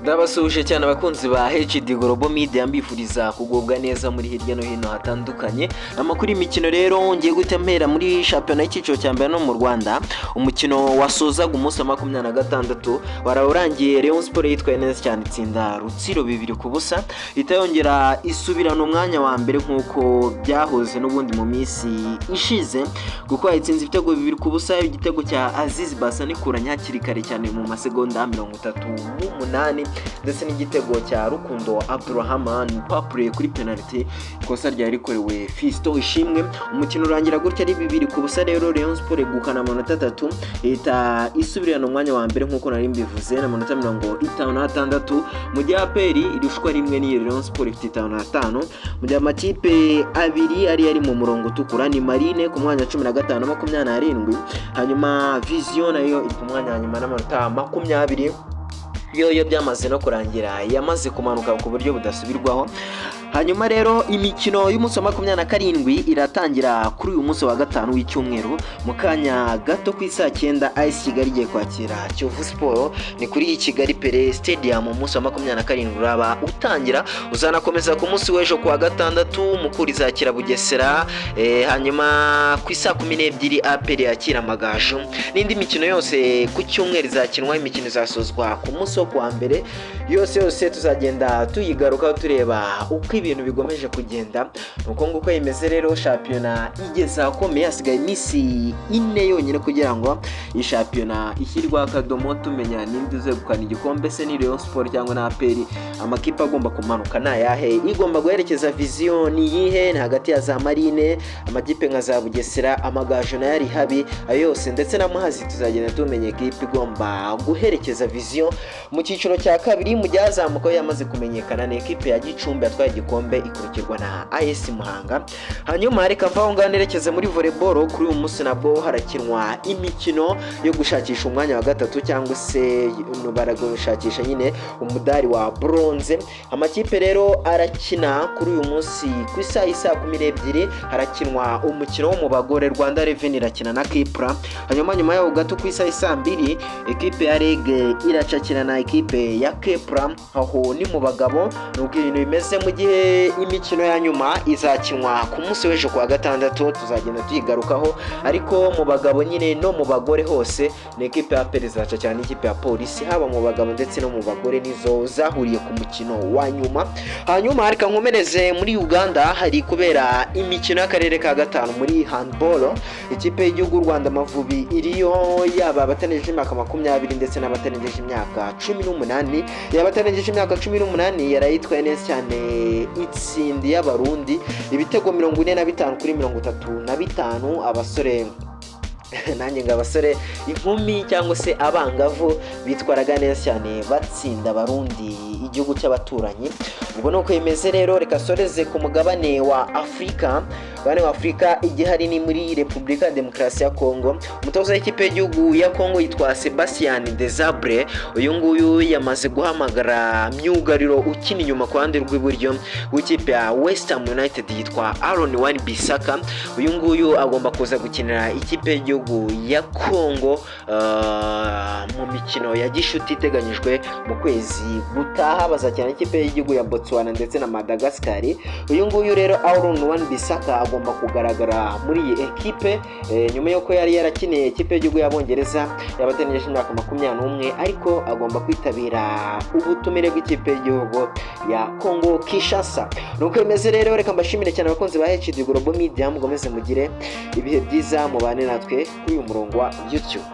Ndabasuhuje cyane abakunzi ba HD Global Media, mbifuriza kugubwa neza muri hirya no hino hatandukanye. Amakuru y'imikino rero, ngiye guhita mpera muri shampiyona y'icyiciro cya mbere no mu Rwanda. Umukino wasozaga umunsi wa 26 waraye urangiye, Rayon Sport yitwaye neza cyane, itsinda Rutsiro 2-0, ihita yongera isubirana umwanya wa mbere nk'uko byahoze n'ubundi mu minsi ishize, kuko yayitsinze ibitego 2-0. Igitego cya Aziz Basane ikuranye hakiri kare cyane mu masegonda 38, ndetse n'igitego cya Rukundo Abdurahman Papure kuri penalty, ikosa ryari rikorewe Fiston Ishimwe. Umukino urangira gutya ari 2-0. Rero Rayon Sport egukana amanota 3, ihita isubirana umwanya wa mbere nk'uko nari mbivuze n'amanota 56, mu gihe APR irushwa rimwe n'iyi Rayon Sport, ifite 55, mu gihe amakipe abiri ari mu murongo utukura ni Marine ku mwanya wa 15, 27, hanyuma Vision nayo iri ku mwanya wa nyuma n'amanota 20. Yo byamaze no kurangira, yamaze kumanuka ku buryo budasubirwaho. Hanyuma rero imikino y'umunsi wa 27 iratangira kuri uyu munsi wa gatanu w'icyumweru mu kanya gato ku isaa 9. AS Kigali igiye kwakira Kiyovu Sport, ni kuri Kigali Pele Stadium. Umunsi wa 27 uraba utangira, uzanakomeza ku munsi w'ejo ku wa gatandatu. Mukura izakira Bugesera, hanyuma ku isaa 12 APR yakira Amagaju, n'indi mikino yose ku cyumweru izakinwa. Imikino izasozwa ku munsi wo kuwa mbere. Yose yose tuzagenda tuyigarukaho, tureba uko ibintu bigomeje kugenda. Uko nguko bimeze rero, shampiyona igeze ahakomeye, hasigaye iminsi 4 yonyine kugira ngo iyi shampiyona ishyirweho akadomo, tumenya ninde uzegukana igikombe, se ni Rayon Sport cyangwa na APR? Amakipe agomba kumanuka ni ayahe? Igomba guherekeza Vision ni iyihe? Ni hagati ya za Marine, amakipe nka za Bugesera, Amagaju nayo ari habi, ayo yose ndetse na Muhazi. Tuzagenda tumenya ekipe igomba guherekeza Vision mu cyiciro cya kabiri. Mu byazamuka yamaze kumenyekana ni ekipe ya Gicumbi yatwaye igikombe, ikurikirwa na AS Muhanga. Hanyuma reka mva aho ngaho nerekeze muri volleyball. Kuri uyu munsi nabwo harakinwa imikino yo gushakisha umwanya wa gatatu, cyangwa se baragushakisha nyine umudari wa bronze. Amakipe rero arakina kuri uyu munsi ku isaha y'isaa 12, harakinwa umukino wo mu bagore, Rwanda Revenue irakina na Kipra. Hanyuma nyuma yaho gato ku isaha y'isaa 2, ekipe ya REG iracakina na ekipe ya Kepra. Aho ni mu bagabo, nuko ibintu bimeze, mu gihe imikino ya nyuma izakinwa ku munsi w'ejo ku wa gatandatu, tuzagenda tuyigarukaho. Ariko mu bagabo nyine no mu bagore hose ni ekipe ya APR izaca cyane n'ikipe ya Polisi, haba mu bagabo ndetse no mu bagore, nizo zahuriye ku mukino wa nyuma. Hanyuma reka nkomereze muri Uganda, hari kubera imikino y'akarere ka gatanu muri handball. Ikipe y'igihugu y'u Rwanda Amavubi iriyo, yaba abatarengeje imyaka 20 ndetse n'abatarengeje imyaka 18. Yaba abatarengeje imyaka 18 yarayitwaye neza cyane, itsinda y'Abarundi ibitego 45-35. Abasore, nanjye ngo abasore, inkumi cyangwa se abangavu bitwaraga neza cyane, batsinda Abarundi, igihugu cy'abaturanyi. Ubwo nuko bimeze rero. Reka soreze ku mugabane wa Afurika. Mugabane wa Afurika igihari ni muri Repubulika ya Demokarasi ya Kongo. Umutoza w'ikipe y'igihugu ya Kongo yitwa Sebastien Desabre. Uyu nguyu yamaze guhamagara myugariro ukina inyuma ku ruhande rw'iburyo w'ikipe ya West Ham United yitwa Aaron Wan Bissaka. Uyu nguyu agomba kuza gukinira ikipe y'igihugu ya Kongo mu mikino ya gishuti iteganyijwe mu kwezi gutaha. Bazakina n'ikipe y'igihugu ya Botswana ndetse na Madagascar. Uyu nguyu rero Aaron Wan Bissaka agomba kugaragara muri iyi ekipe, nyuma y'uko yari yarakiniye ekipe y'igihugu y'Abongereza y'abatarengeje imyaka 21, ariko agomba kwitabira ubutumire bw'ikipe y'igihugu ya Congo Kinshasa. Nuko bimeze rero, reka mbashimire cyane abakunzi ba HD Global Media, mukomeze mugire ibihe byiza, mubane natwe kuri uyu murongo wa YouTube.